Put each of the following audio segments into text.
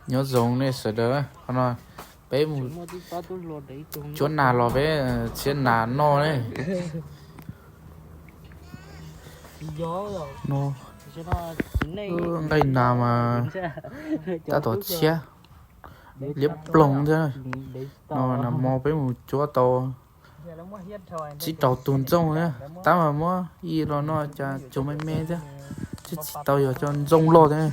Nyob zoo nej sawv daws, qhov no peb mus cuab nas los peb txiav nas noj ne. No, nqaij nas mas tab tom tshiab, liab ploog thiab. No nag hmo peb mus cuab tau tsib rau tus ntxooj thiab, tab mas muab ib los no cas tsuas me me thiab, twb tsis tau yog cov ntxooj loj thiab.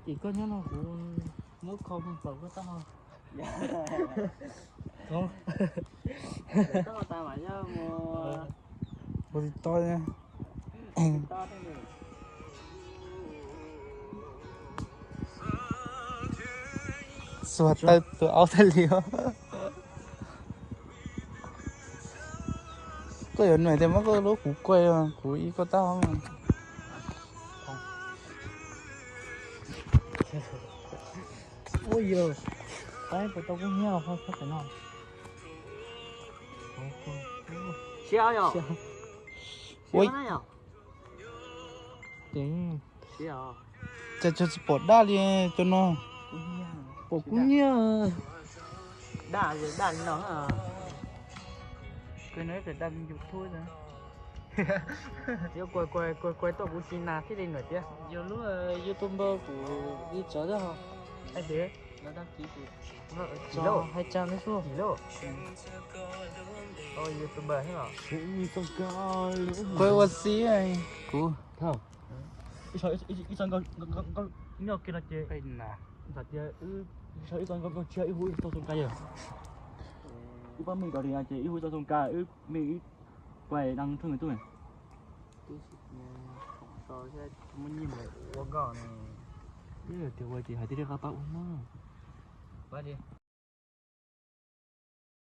Ces koj nyob no kuv muab kho mus plaws koj tau. Ua tsis tau. Xuas taw tus aub thiaj li. Koj yuav nuam tias muab koj lub kuv kuaj, kuv ib koj tab. Ua yog, peb puas tau kub hnyiab ho peb pem no. Siab yog. Ua, ces cas tsis pom daj li cov no. Pom kub hnyiab. Daj, daj li no. Kuv no ib txwm daj YouTube na. Kuv kuv kuv tuaj kuv si nas thiaj li nws tias yog lub YouTube kuv ib txwm daj. Hais tsa me xu. Kuv ua si kuv. Ib txwm nyob kiag no ces, ib txwm nyob kiag no ces wb hu ib txoj zoo kab yog. Wb pab mej nkaus li no ces wb hu ib txoj zoo kab, wb mej wb kuaj dab thoob YouTube. Muab nyiaj mus ua nkauj ne. Tias ua ces hais tias qab pab ua no. Pab li.